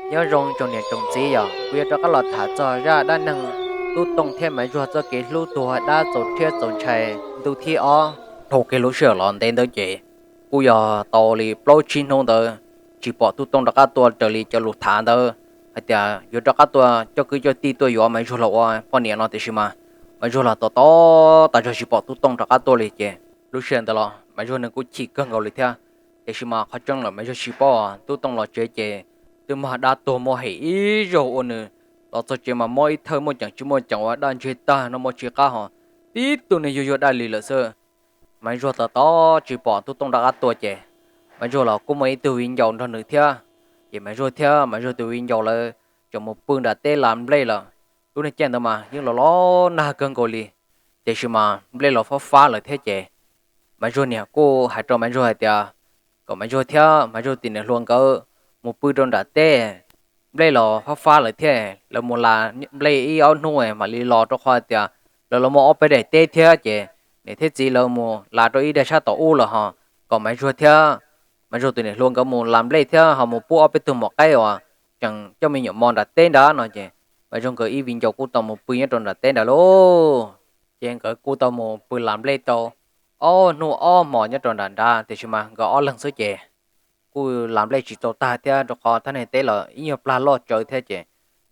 Nyob zoo tsoom niam tsoom txiv, yog kuv yuav rov qab los tham txog zaj dab neeg Tub Tooj thiab Maiv Zuag txoj kev hlub tuag dab txaus rhiab txaus ntshai ntu thib ob. Dhau kiag lub sij hawm los ntev ntawd ces kuj yog tau li plaub tsib hnub ntawd tsis pom Tub Tooj rov qab tuaj raws li cov lus tham ntawd hais tias yuav rov qab tuaj coj kwv coj tij tuaj yuav Maiv Zuag los ua poj niam no, tiam sis mas Maiv Zuag los tos tos tas zog tsis pom Tub Tooj rov qab tuaj li ces lub sij hawm ntawd los Maiv Zuag nws kuj chim kawg nkaus li thiab. Tiam sis mas qhov tseeb lawm Maiv Zuag tsis paub Tub Tooj los tsev ces twb mag dab tuag muaj hem ib zaug ua nws los txog tsev mas mob ib thawj muaj ceem tsis muaj ceem ua daj ntseg tag no muaj tsis qab ho tib tug niag yuag yuag daj li lawm xwb. Maiv Zuag tos tos tsis pom Tub Tooj rov qab tuaj ces Maiv Zuag los kuj muaj ib tug viv ncaus nrog nws thiab. Ces Maiv Zuag thiab Maiv Zuag tus viv ncaus lawv tseem mus pw nram teb las nplej lawm. Lub niag caij ntawd mas yeej los los nag kawg nkaus li, tiam sis mas nplej los fab fab lawm thiab ces Maiv Zuag niam kuj hais rau Maiv Zuag hais tias kom Maiv Zuag thiab Maiv Zuag tus niam hluas nkawd mus pw rau nram teb, nplej los fab fab lawm thiab, lawv mus las nplej ib ob hnub mam li los, rau qhov tias lawv los muaj ob peb daim teb thiab ces niam thiab txiv lawv mus las rau ib daim sab tom ub lawm ho kom Maiv Zuag thiab Maiv Zuag tus niam hluas nkawd mus las nplej thiab ho mus pub ob peb tug maum qaib uas tseem coj me nyuam mos nram teb ntawd no ces Maiv Zuag nkawd ib viv ncaus kuj tau mus pw nyob rau nram teb ntawd lauj. Ces nkawd kuj tau mus pw las nplej tau ob hnub ob hmos nyob rau nram nrad, tiam sis mas nkawd ob leeg xwb ces kuj las nplej tsis tau tag thiab, rau qhov thaj niag teb los ib nyuag plag loj tsawv thiab ces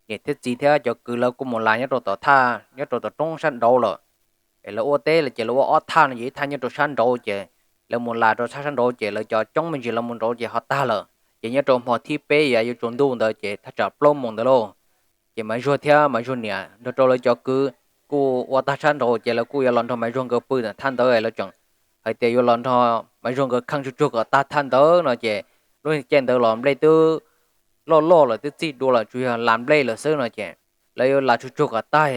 niam thiab txiv thiab cov kwv lawv kuj mus las nyob rau tom thaj nyob rau tom roob sab nraud lawm. Es lawv ua teb ces lawv ua ob thaj no, yog ib thaj nyob rau sab nraud ces lawv mus las rau sab sab nraud ces lawv cov coob me ntsis lawv mus nraud ces ho tag lawm. Ces nyob rau hmo thib peb yuav tsaus ntuj ntawd ces thaj tsam plaub moos ntawd lauj, ces Maiv Zuag thiab Maiv Zuag niam nrog rau lawv cov kwv kuj ua tag sab nraud ces lawv kuj yuav los nrog Maiv Zuag nkawd pw thaj ntawd, lawv tseem hais tias yuav los nrog Maiv Zuag nkawd kheej tsuj tsuag kom tag thaj ntawd no ces lub caij ntawd los nplej twb loj loj lawm, twb txij dua lawm, tsuas yog las nplej lawm xwb no ces lawv yuav las tsuj tsuag kom tag,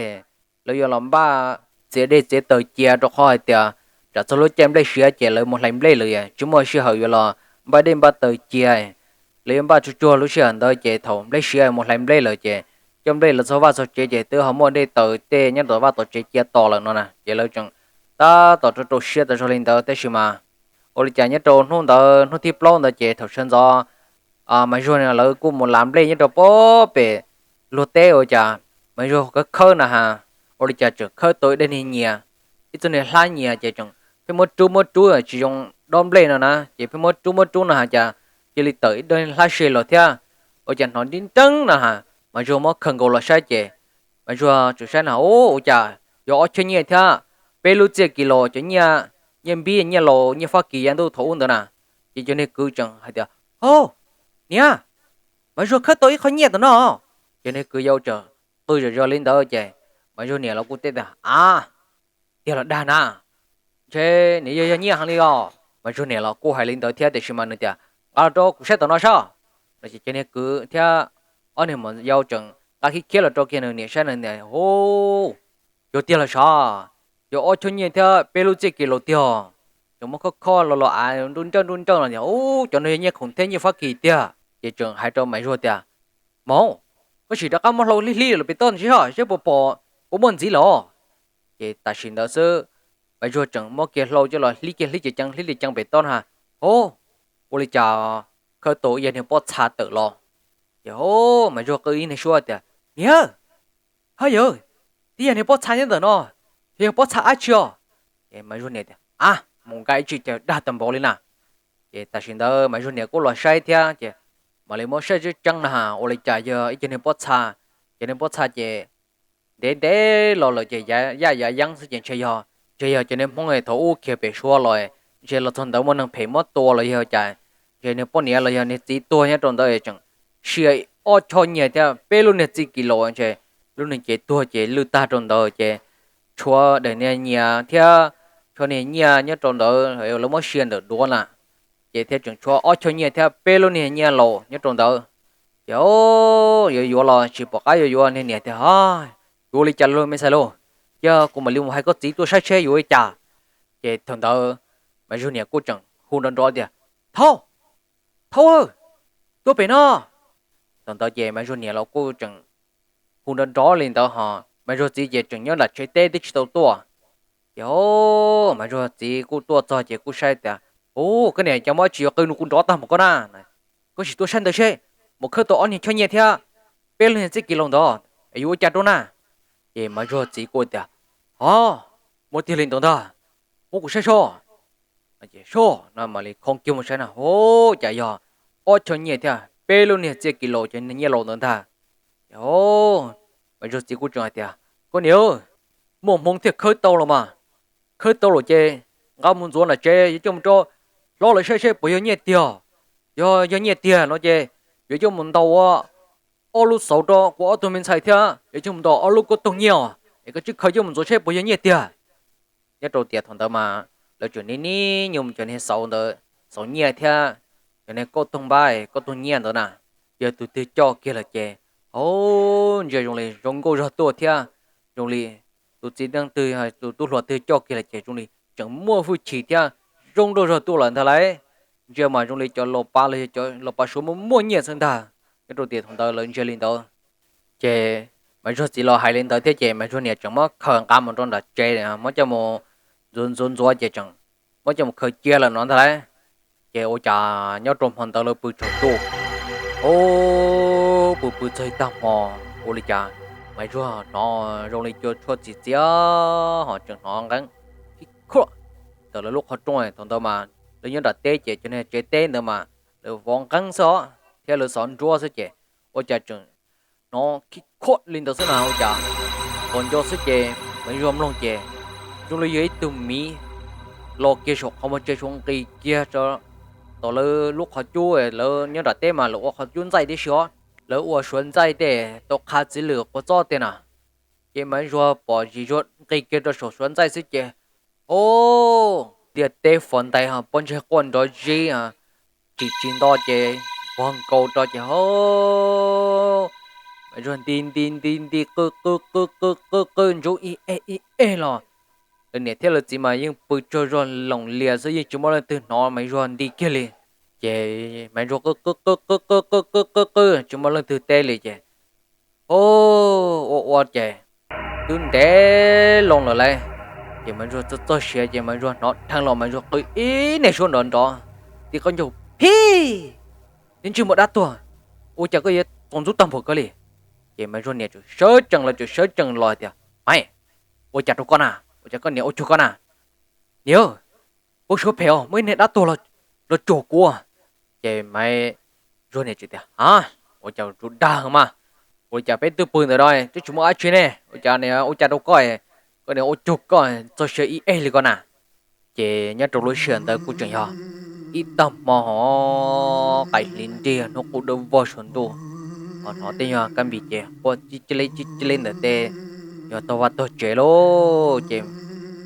lawv yuav los npaj txiav dej txiav taws cia, rau qhov hais tias tsam txog lub caij nplej siav ces lawv mus hlais nplej lawm, tsis muaj sij hawm yuav los npaj dej npaj taws cia. Lawv yuav npaj tsuj tsuag lub sij hawm ntawd ces thaum nplej siav mus hlais nplej lawm ces coj nplej los txog vaj txog tsev ces twb ho muaj dej taws tej nyob rau vaj txog tsev cia tos lawm no na, ces lawv tseem tab tom rau rau siab tas zog li ntawd. Tab sis mas ua li cas nyob rau hnub ntawd hnub thib plaub ntawd ces thaum sawv ntxov Maiv Zuag lawv kuj mus las nplej nyob rau pem luag teb, ua cas Maiv Zuag khawb khawb na has, ua li cas tseem khawb tau ib daim niag nyias, ib txoj niag hlab nyias ces tseem pheej muab rub muab rub tsis zoo dob nplej no na, ces pheej muab rub muab rub no has cas cia li tawm ib daim hlab se los thiab. Ua cas hnov nrib nreeb na has, Maiv Zuag muab khaws nkaus los saib ces Maiv Zuag tseem saib na, ua cas yog ob choj nyiaj thiab peb lub txiaj kis laus, cov nyiaj, nyiaj npib nyiaj laus nyiaj Fab Kis yav ntuj thaum ub ntawd na. Ces cov niag kwv tseem hais tias, Hauj, niam, Maiv Zuag khawb tau ib qho nyiaj tam no. Cov niag kwv yau tseem qw zom zaws li ntawd ces Maiv Zuag niam los kuj teb tias, Av, tiag los dag na, ntshe nws yog yog nyiaj heev li os. Maiv Zuag niam los kuj hais li ntawd thiab, tiam sis mas nws tias, Nqa los rau kuv saib tom no saib. No ces cov niag kwv thiab ob niag maum yau tseem nqa khib khiab los rau kiag nws niam saib, nws niam, Hauj, yog tiag los sav, yog ob choj nyiaj thiab peb lub txiaj kis laus tiag. Tseem muab khob khob los los av nruj nrawj nruj nrawj los tias, Ub, cov no yog nyiaj khoom thiab nyiaj Fab Kis tiag. Ces tseem hais rau Maiv Zuag tias, Maum, koj sim rov qab muab hlau hlib hlib los pem toj ntsis saib puas pom, puas muaj ntxiv los. Ces tam sim ntawd xwb Maiv Zuag tseem muab kiag hlau coj los hlib kiag hlib ceev ceev hlib ceev ceev pem toj na, Hauj, ua li cas khawb tau ib yam niag pob txha tawm los. Ces Maiv Zuag qw ib niag suab tias, Niam, haj yawg, tib yam niag pob txha nyob ntawm no, yog pob txha dab tsi os? Ces Maiv Zuag niam tias, Av, mus nqa ib tsig caws dag tag npaum li na. Ces tam sim ntawd Maiv Zuag niam kuj los saib thiab ces mam li muab saib tseeb tseeb na has, ua li cas yog ib co niag pob txha. Cov niag pob txha ces ntev ntev los lawm ces yaj yav yeeb xwb ces ntshe yog, ntshe yog cov niag Hmoob thaum ub khiav pem Suav los, ntshe los txog ntawd muaj neeg phem muab tua los yog cas, ntshe niag poj niam los yog niag txiv tuag nyob rau ntawd tseem sia ob choj nyiaj thiab peb lub niag txiaj kis laus, ntshe lub niag cev tuag ces lwj tag rau ntawd ces tshuav daim niag nyias thiab tshuav niag nyiaj nyob rau ntawd lawv muab sia ntawm duav na. Ces thiaj tseem tshuav ob choj nyiaj thiab peb lub niag nyiaj laus nyob rau ntawd. Ces yuav yuav los tsis pom qab yuav yuav, niag niam tias, Yuav li cas lauj me ntxhais lauj, cia kuv mam li mus hais koj txiv tuaj saib seb yuav li cas. Ces thaum ntawd Maiv Zuag niam kuj tseem hu nrov nrov tias, Thaub, Thaub, tuaj pem no. Thaum ntawd ces Maiv Zuag niam los kuj tseem hu nrov nrov li ntawd ho Maiv Zuag txiv ces tseem nyob nram tsev teb twb tsis tau tuaj. Ces Maiv Zuag txiv kuj tuaj txog ces kuj saib tias, Ub, koj niam, cas muaj dab tsi yuav qw nrov tag npaum koj na? Koj sim tuaj saib ntawd seb. mus khawb tau ob niag choj nyiaj thiab peb lub niag txiaj kis laus ntawd es yuav ua cas rau na? Ces Maiv Zuag txiv kuj tias, Hov, muaj tiag li ntawd ntag, muab kuv saib seb. Seb no mam li khoov kiag mus saib na, ua cas yog ob choj nyiaj thiab peb lub niag txiaj kis laus, cov niag nyiaj laus ntawd ntag. Ces Maiv Zuag txiv kuj tseem hais tias, Koj niam, muaj hmoo thiaj khawb tau los mas. Khawb tau los ces nqa mus ntxuav nram tsev, yuav coj mus rau hlob lawv saib seb puas yog nyiaj tiag. Yog yog nyiaj tiag no ces yuav coj mus ntaus ua ob lub xauv rau kuv ob tug me ntxhais thiab yuav coj mus ntaus ob lub kauj toog nyiaj os, es koj tsis khaws coj mus ntxuav seb puas yog nyiaj tiag. Nyob rau tias thaum ntawd mas lawv tseem nib nib nyuj cov niag xauv ntawd, xauv nyiaj thiab cov niag kauj toog npab, kauj toog nyiaj ntawd na. Yog tus twg coj kiag lawm ces, o, ntsia zoo li zoo nkauj zog tuaj thiab, zoo li tus txiv neej twg, tus tub hluas twg coj kiag lawm ces zoo li tseem muaj hwj chim thiab zoo nkauj zog tuaj lawm ntag lauj. Ntsia mas zoo li cov laus pa los yog cov laus pa suav muaj muaj nyiaj xwb ntag. Nyob rau tias thaum ntawd lawv ntsia li ntawd ces Maiv Zuag txiv los hais li ntawd thiab ces Maiv Zuag niam tseem muab khaws nqa mus rau nram tsev, muab coj mus ntxuav ntxuav ntxuav ces tseem muab coj mus khaws cia lawm no ntag lauj. Ces ua cas nyob rau hmo ntawd lawv pw tsaug ntuj, o, pw pw txog ib tag hmo, ua li cas Maiv Zuag hnov zoo li cua tshuaj txiv txiab ho tseem hnov nqeeb khib khuaj ntawm lawv lub qhov rooj. Thaum ntawd mas lawv nyob nram teb ces cov niag tsev teb ntawd mas lawv vov nqeeb xwb os thiab lawv xov nruab xwb ces ua cas tseem hnov khib khuaj li ntawd xwb na. Ua cas pom nco xwb ces Maiv Zuag mloog ces zoo li yog ib tug miv los kiag saum qhov muag tsev, saum nqis kiag rau tom lawv lub qhov cub. Lawv nyob nram teb mas lawv ua qhov cub ntxaij tib si os, lawv ua suav ntxaij tej tau qha txiv lwm quav txob tej na. Ces Maiv Zuag pom Zim Zuag nqis kiag rau saum suav ntxaij xwb ces, o, ntiaj teb fos ntais ho pob ntseg quaj nrov zib, tsis tsis nto ces npog nkaus rau ces, o, Maiv Zuag nti nti nti nti qw qw qw qw qw qw ntsuv ib eg ib eg los lawv niam thiab lawv txiv mas yeej pw tsaug zog loos lias xwb, yeej tsis muaj leej twg hnov Maiv Zuag nti kiag li. Ces Maiv Zuag qw qw qw qw qw qw qw qw qw tsis muaj leej twg teb li ces, o, ua ua ces twb ntev loo lawm lauj. Ces Maiv Zuag txog txog siav ces Maiv Zuag hnov dheev los Maiv Zuag qw ib niag suab nrov nrov, tib qaub ncaug, Phij! Niag ntsej muag dab tuag, ua cas koj yuav txaus ntxub tag npaum kawg li? Ces Maiv Zuag niam tseem sawv tsees los, tseem sawv tsees los tias, Maiv, ua cas rau koj na? Ua cas koj niam ua cuag koj na? Niam, pab suav phem os, muaj ib niag dab tuag los cuag kuv. Ces Maiv Zuag niam tseem tias, A, ua cas tsuas dag mas, ua li cas peb twb pw ntawm no twb tsis muaj dab tsi ne, ua cas niam ua cas rau koj, koj niam ua cuag koj txog siav ib eg li koj na? Ces nyob rau lub sij hawm ntawd kuj tseem yog ib tag hmo hov qaim hli nrig, hnub qub dawb vog saum ntuj, ho hnov tej nyuag kab npis ces quaj cib cib leb cib cib leb ntawm tej nyuag tog vaj tog tsev lauj. Ces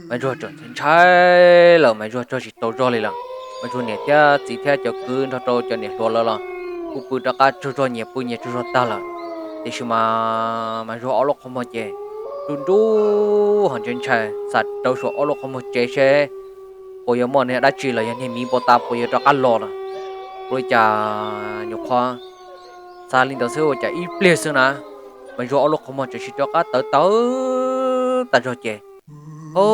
Maiv Zuag tseem ntshai ntshai lawm, Maiv Zuag tso tsis tau zog li lawm. Maiv Zuag niam thiab txiv thiab cov kwv nrog rau cov niam hluas lawv los kuj pw rov qab tsaug zog, nyias pw nyias tsaug zog tag lawm. Tiam sis mas Maiv Zuag ob lub qhov muag ces nruj nruj ho ntshai ntshai, xav rau saum ob lub qhov muag tsev seb puas yuav muaj niag dab tsi los yog niag miv npau taws puas yuav rov qab los lawm. Ua li cas nyuam qhuav xav li ntawd xwb ua cas ib pliag xwb na, Maiv Zuag ob lub qhov muag tseem sim rov qab tawv tawv tas zog ces, o,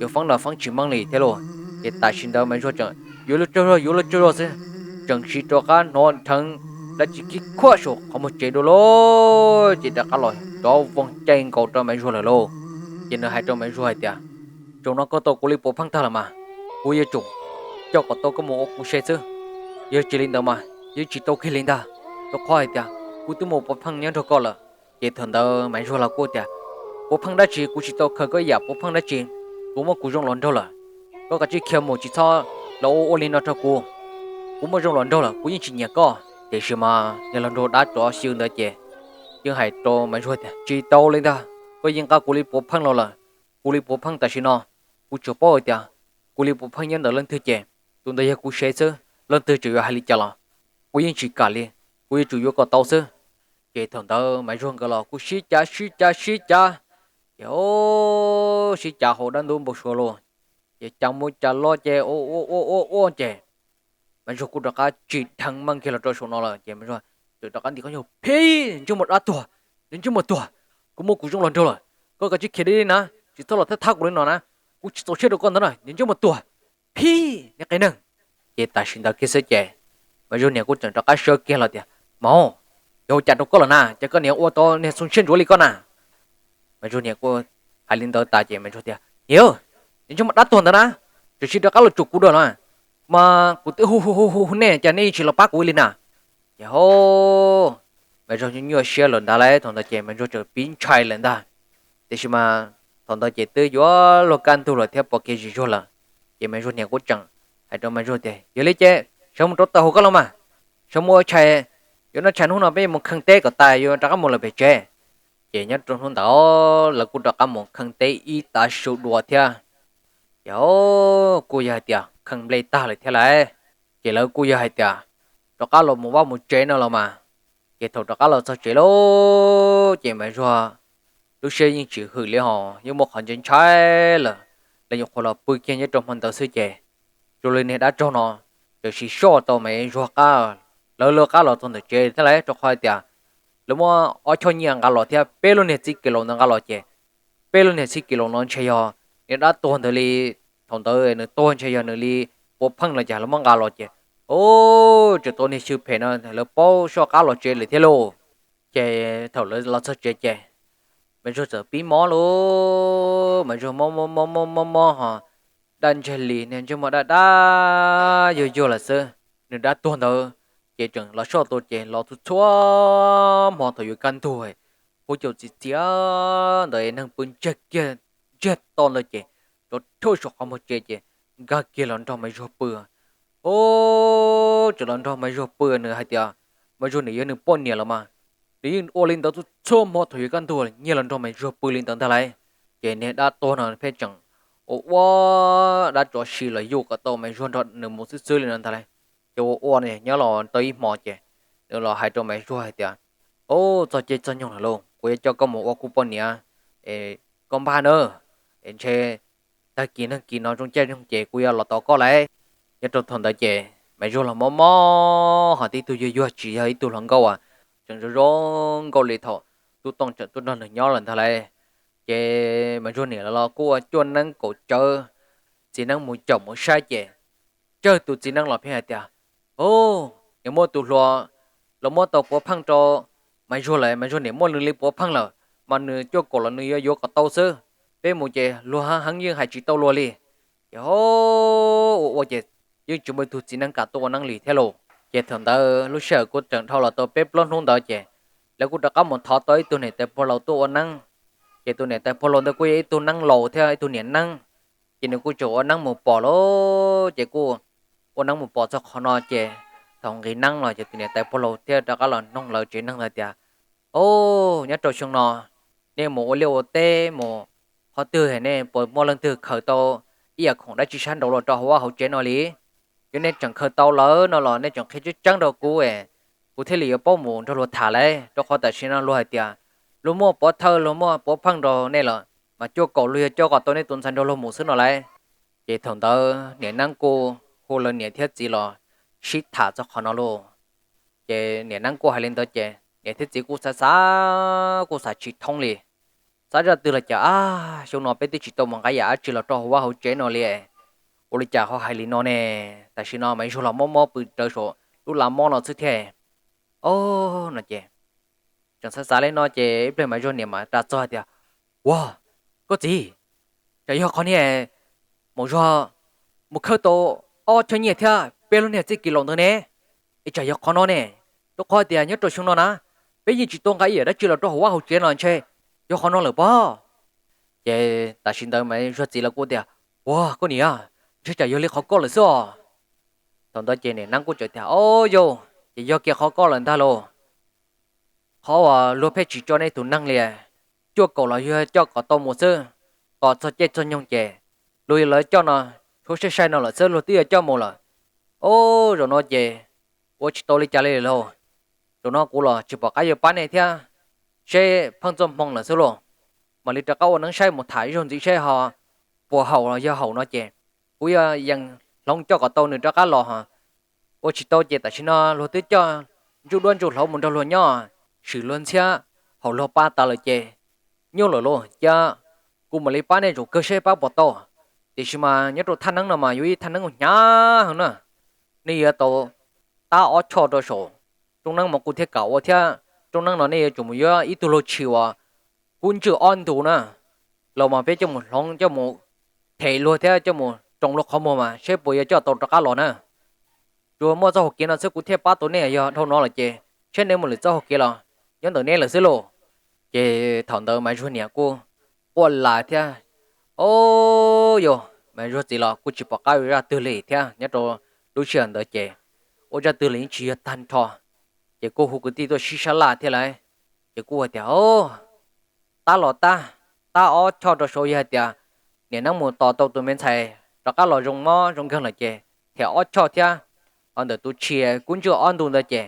yuav feeb los feeb tsis meej li thiab lauj. Ces tam sim ntawd Maiv Zuag tseem yuav luag tsaug zog yuav luag tsaug zog xwb, tseem sim rov qab hnov dheev dab tsi khib khuaj saum qhov muag tsev dua lauj. Ces rov qab los rov voog caij nkaus rau Maiv Zuag lawm lauj. Ces nws hais rau Maiv Zuag hais tias, Zaum no koj tau kuv li puav pheej tag lawm mas, kuv yuav tsum coj kom tau koj mus ua kuv sev xwb. Yog tsis li ntawd mas yeej tsis tau kiag li ntag, rau qhov hais tias kuv twb muaj puav pheej nyob nrog koj lawm. Ces thaum ntawd Maiv Zuag los kuj tias, Puav pheej dab tsi, kuv tsis tau khaws koj ib yam puav pheej dab tsi, kuv muab kuv zoo los nraug lawm. Koj kav tsij khiav mus, tsis txhob los ua ua li no rau kuv. Kuv muaj zoo los nraug lawm, kuv yeej tsis nyiam koj. Tiam sis mas niag hluas nraug dab tsov xyw ntawd ces yeej hais rau Maiv Zuag tias, Tsis tau li ntag, koj yeej nqa kuv li puav pheej los lawm. Kuv li puav pheej tam sim no kuv tsuas paub hais tias kuv li puav pheej nyob ntawm leej twg ces tus ntawd yog kuv sev xwb, leej twg tseem yuav hais li cas los kuv yeej tsis kam li, kuv yuav tsum yuav kom tau xwb. Ces thaum ntawd Maiv Zuag nkawd los kuj sib cav sib cav sib cav, ces, o, sib cav hauv dab ntub npau suav lauj. Ces cav mus cav los ces ua ua ua ua ces Maiv Zuag kuj rov qab tsim dheev meej kiag los rau saum no lawm ces Maiv Zuag tseem rov qab nti qaub ncaug, Phij! Ntsej muag dab tuag, ntsej muag tuag, kuv muab kuv zoo los nraug lawm, koj kav tsij khiav deb deb na, tsis txhob los thab thab kuv li no na, kuv tsis txaus siab rau koj ntag na, ntsej muag tuag, phij, niag qe neeg. Ces tam sim ntawd kiag xwb ces Maiv Zuag niam kuj tseem rov qab sawv kiag los tias, Mos, yog ua cas rau koj lawm na, ces koj niam ua tau niag xu siab ntsuav li koj na? Mas Zuag niam kuj hais li ntawd tas ces Mas Zuag tias, Niam, ntsej muag dab tuag ntawd na, tseem sim rov qab los tsuam kuv dua los, mas kuv twb hu hu hu hu nej cas nej tsis los pab kuv li na? Ces ho Mas Zuag nyuaj siab lawm ntag lauj, thaum ntawd ces Mas Zuag txawm pib ntshai lawm ntag. Tiam sis mas thaum ntawd ces twb yuav luag kaj ntug lawm thiab pom kev zis zuag lawm. Ces Mas Zuag niam kuj tseem hais rau Mas Zuag tias, Yog li ces sawv mus rau taws hauv koj los mas, sawv mus ua tshais, yuav noj tshais hnub no peb mus kheej teb kom tas yuav rov qab mus lawm pem tsev. Ces nyob rau hnub ntawd lawv kuj rov qab mus kheej teb ib tav su dua thiab. Ces kuj yog hais tias kheej nplej tag lawm thiab lauj. Ces lawv kuj yog hais tias rov qab los mus vaj mus tsev no los mas. Ces thaum rov qab los txog tsev lauj, ces Mas Zuag lub siab yeej tsis hwm li hos yeej muaj qhov ntshai ntshai lawm. Lawv nyuam qhuav los pw kiag nyob rau hmo ntawd xwb ces zoo li niag dab tsog no txawm sim soj tau Mas Zuag qab, lawv lawv qab los txog ntawm tsev thiab lauj, rau qhov hais tias lawv muab ob choj nyiaj nqa los thiab peb lub niag txij kiv laus ntawd nqa los ces peb lub niag txij kiv laus no ntshe yog niag dab tuag ntawd li. Thaum ntawd nws tuag ntshe yog nws li puav pheej los cas lawv muab nqa los ces, o, tseem tau niag xyw phem no lawv paub soj qab los tsev lawm thiab lauj. Ces thaum lawv los txog tsev ces Mas Zuag txawm pib mob lauj, Mas Zuag mob mob mob mob mob mob ho daj ntseg li niag ntsej muag daj daj yuag yuag lawm xwb. Nws dab tuag ntawd ces tseem los soj tau ces los txhua txhua hmo thaum yuav kaj ntug, huab cua txias txias ntawd neeg pw ntsiag kiag ntsiag to ntawd ces rov rhawj saum qhov muag tsev ces nkag kiag los nrog Mas Zuag pw. O, tseem los nrog Mas Zuag pw, nws hais tias Mas Zuag nws yog nws poj niam los mas, nws yeej ua li ntawd txhua txhua hmo thaum yuav kaj ntug nyiag los nrog Mas Zuag pw li ntawd ntag lauj. Ces niag dab tuag no pheej tseem ua ua dab tsov si los yuj kom tau Mas Zuag nrog nws mus xwb xwb li no ntag lauj. Ces ua ua nyob los tau ib hmo ces nws los hais rau Mas Zuag hais tias, O, txog caij txog nyoog lawm lauj, kuv yuav coj koj mus ua kuv poj niam, koj npaj na, es ntshe tag kis nag kis no zoo caij zoo nyoog ces kuv yuav los tos koj lauj. Nyob rau thaum ntawd ces Mas Zuag los mob mob ho tib tug yuag yuag tsis yog ib tug hluas nkauj uas tseem zoo zoo nkauj li thaum tub Tooj tseem tuaj nrog nws nyob lawm ntag lauj. Ces Mas Zuag niam los kuj ua cuaj neeb kaum cawv txiv neeb mus caum mus saib ces tsawg tus txiv neeb los pheej hais tias, O, nws muaj tus hluas los muab tau puav pheej rau Mas Zuag lawm, Mas Zuag niam muaj nws li puav pheej lawm, mas nws cuaj kaum los nws yuav yuav kom tau xwb. Peb mus ces luag heev heev yeej hais tsis tau luag li. Ces ua ua ces yeej tsis muaj ib tug txiv neeb kam tuaj ua neeb li thiab lauj. Ces thaum ntawd lub sij hawm kuj tseem dhau los tau peb plaub hnub ntawd ces lawv kuj rov qab mus thov tau ib tug niam tais pog laus tuaj ua neeb. Ces tus niam tais pog laus ntawd kuj yog ib tug neeb laus thiab ib tug niam neeb, ces nws kuj tseem ua neeb mus pom lauj, ces kuj ua neeb mus pom txog qhov no ces thaum nqis neeb los ces tus niam tais pog laus thiaj rov qab los noog lawv tsev neeg ntawd tias, O, nyob rau xyoo no nej mus ua liaj ua teb mus qhov twg, nej puas muaj leej twg khaws tau ib yam khoom dab tsi sab nraud los rau hauv vaj hauv tsev no li? Yog nej tseem khaws tau lawm no los nej tseem qhia tseeb tseeb rau kuv, kuv thiaj li yuav paub mus nrog luag tham lauj, rau qhov tam sim no luag hais tias luag muaj pov thawj luag muaj puav pheej rau nej los mas cuaj kaum luag yuav coj kom tau nej tus ntxhais nrog luag mus xwb no lauj. Ces thaum ntawd niam neeb kuj hu lawv niam thiab txiv los sib tham txog qhov no lauj. Ces niam neeb kuj hais li ntawd ces niam thiab txiv kuj xav xav kuj xav tsis thoob li. Xav zaj twg los cas, a, xyoo no peb twb tsis tau mus nqa yam dab tsi los rau hauv vaj hauv tsev no li, ua li cas ho hais li no ne? Tam sim no Mas Zuag los mob mob pw rawv saum lub laj mob no xwb thiab. O, no ces tseem xav xav li no ces ib pliag Mas Zuag niam mam ras txog hais tias, Ua, koj txiv, tsam yog qhov niag maum Zuag mus khawb tau ob choj nyiaj thiab peb lub niag txij kiv laus ntawd ne, es tsam yog qhov no ne, rau qhov tias nyob rau xyoo no na, peb yeej tsis tau nqa ib yam dab tsi los rau hauv vaj hauv tsev no ntshe yog qhov no lawm pob. Ces tam sim ntawd Mas Zuag txiv lawv kuj tias, Ua, koj niam, ntshe tsam yog li qhov koj lawm xwb os. Thaum ntawd ces niam neeb kuj tseem tias, O, yau, ces yog kiag qhov koj lawm ntag lauj. Qhov uas luag pheej tsis tso nej tus neeg li, cuaj kaum los yog coj kom tau mus xwb, tos txog caij txog nyoog ces luag yuav lawv coj no, tshuav sai sai no lawm xwb luag twb yuav coj mus lawm. O, zaum no ces ua tsis tau li cas li lauj. Zaum no kuv los tsis pom qab yuav pab nej thiab, seb pheej txoj hmoo lawm xwb lauj. Mam li rov qab ua neeb saib mus tham ib zaug ntxiv seb ho puas haum los yog haum no ces kuv yuav yees hloov coj kom tau nws rov qab los. Ua tsis tau ces tam sim no luag twb coj ntsuj duab ntsuj hlauv mus nrog luag nyob, swm luag ntxhiab, haum luag pab tas lawm ces nyuaj lawm lauj. Cia kuv mam li pab nej zaum kawg seb pab puas tau. Tiam sis mas nyob rau thaj neeb no mas yuav ib thaj neeb hnyav heev na, nej yuav tau tab ob choj rau saum rooj neeb mas kuv thiaj kam ua thiab. Rooj neeb no nej yuav tsum mus yuav ib tug luag tshis uas kub ntswj ob ntu na, los mas peb coj mus hloov coj mus them luag thiab coj mus roos luag qhov muag mas seb puas yuav coj tau rov qab los na. Tsuas muaj txoj hauv kev no xwb kuv thiaj pab tau nej, yog dhau no lawm ces seb neb mus lwm txoj hauv kev los nyob ntawm neb lawm xwb lauj. Ces thaum ntawd Maiv Zuag niam kuj quaj las thiab. O, yog Maiv Zuag txiv los kuj tsis pom qab ua zaj twg li thiab nyob rau lub sij hawm ntawd ces ua zaj twg los yeej tsis yog tag nrho. Ces kuj hu kwv tij tuaj sib sab laj thiab lauj. Ces kuj hais tias, o, tab los tab, tab ob choj rau saud yog hais tias niam neeb mus tos tau tus me ntxhais rov qab los zoo mob zoo nkeeg lawm ces them ob choj thiab, ho ntawm tus tshis kub ntswj ob ntu ntawd ces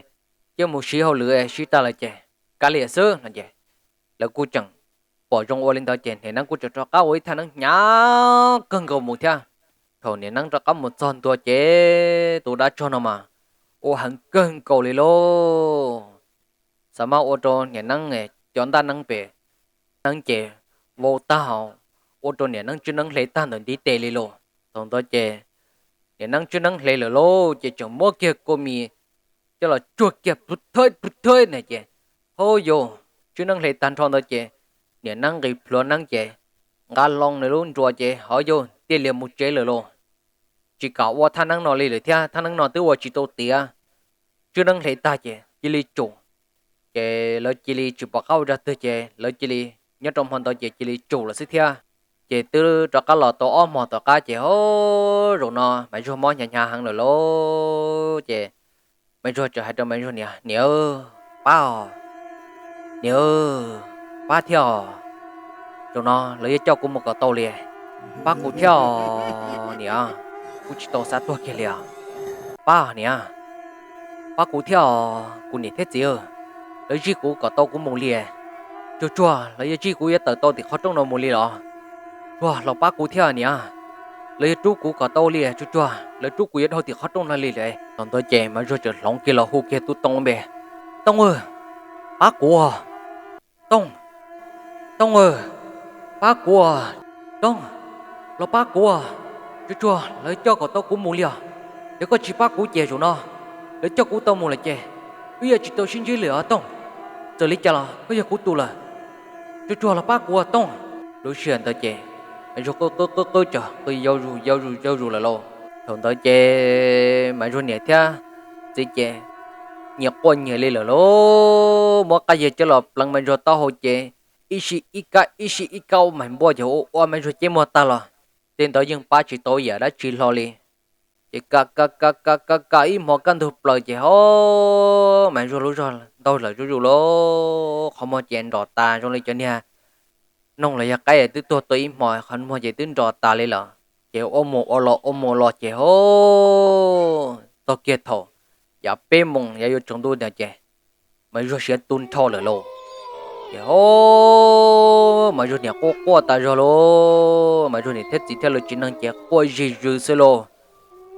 cia mus siv hauj lwm siv tag lawm ces kav liam xwb no ces lawv kuj tseem pom zoo ua li ntawd ces niam neeb kuj tseem rov qab ua ib thaj neeb hnyav kawg nkaus mus thiab. Thaum niam neeb rov qab mus txog ntua ces tus dab tsog no mas ua heev kawg nkaus li lauj. Xav mas ua rau niam neeb cov ntaj neeb pem neeb ces vau tag, ua rau niam neeb tswb neeb hle tag ntawm ntiv tes li lauj. Thaum ntawd ces niam neeb tswb neeb hle lawm lauj ces tseem muab kiag kua mis coj los tsuag kiag plhu thawb plhu thawb na ces, hauj yau, tswb neeb hle tag nrho ntawd ces niam neeb nqis plhuav neeb ces nqa loo nws lub nruas ces hauj yau thiaj li mus tsev lawm lauj. Tsis kam ua thaj neeb no li lawm thiab, thaj neeb no twb ua tsis tau tiav, tswb neeb hle tag ces cia li tsum. Ces lawv cia li tsis pom qab ua zaj twg ces lawv cia li, nyob rau hmo ntawd ces cia li tsum lawm xwb thiab. Ces twb rov qab los tau ob hmos tom qab ces, o, zaum no Maiv Zuag mob hnyav hnyav heev lawm lauj ces Maiv Zuag txawm hais rau Maiv Zuag niam, niam, pab os, niam, pab thiab os, zaum no lawv yuav coj kuv mus kom tau li, pab kuv thiab os niam, kuv tsis tau xav tuag kiag li os, pab niam, pab kuv thiab os kuv niam thiab txiv, lawv zij kuv kom tau kuv mus li, tsuag tsuag lawv yuav zij kuv yuav tawm tau tim qhov rooj no mus li los, tsuag los pab kuv thiab niam, lawv yuav rub kuv kom tau li, tsuag tsuag lawv rub kuv yuav dhau tim qhov rooj no li lawm. Thaum ntawd ces Maiv Zuag txawm hloov kiag los hu kiag tub Tooj npe, Tooj, pab kuv, Tooj, Tooj, pab kuv, Tooj, los pab kuv, tsuag tsuag lawv coj kom tau kuv mus li os, yog koj tsis pab kuv ces zaum no lawv coj kuv tau mus lawm ces wb yuav tsis tau sib ntsib li os Tooj, txawm li cas los koj yog kuv tus lawm, tsuag tsuag los pab kuv Tooj. Lub sij hawm ntawd ces Maiv Zuag qw qw qw qw cog qw yau zus yau zus yau zus lawm lauj. Thaum ntawd ces Maiv Zuag niam thiab txiv ces nyias quaj nyias li lawm lauj, muab qab yias coj los pleev Maiv Zuag taub hau ces ib sij ib kab ib sij ib kab ua mais npuaj ces ua ua Maiv Zuag ceb muag tag los tej ntawd yeej pab tsis tau yam dab tsi hlo li. Ces ka ka ka ka ka ka ib hmo kaj ntug plaws ces ho Maiv Zuag lub zog ntaug lawm zuj zus lauj, qhov muag ces nros tas zoo li cov niag noog los yog qaib twb tuag tau ib hmo, qhov muag ces twb nros tas li lawm. Ces ua mus ua los ua mus los ces ho txog kiag thaum yav peb moos yav yuav tsaus ntuj no ces Maiv Zuag siav tu nrho lawm lauj. Ces ho Maiv Zuag niam quaj quaj tas zog lauj, Maiv Zuag niam thiab txiv thiab lawv tsev neeg ces quaj zig zws xwb lauj.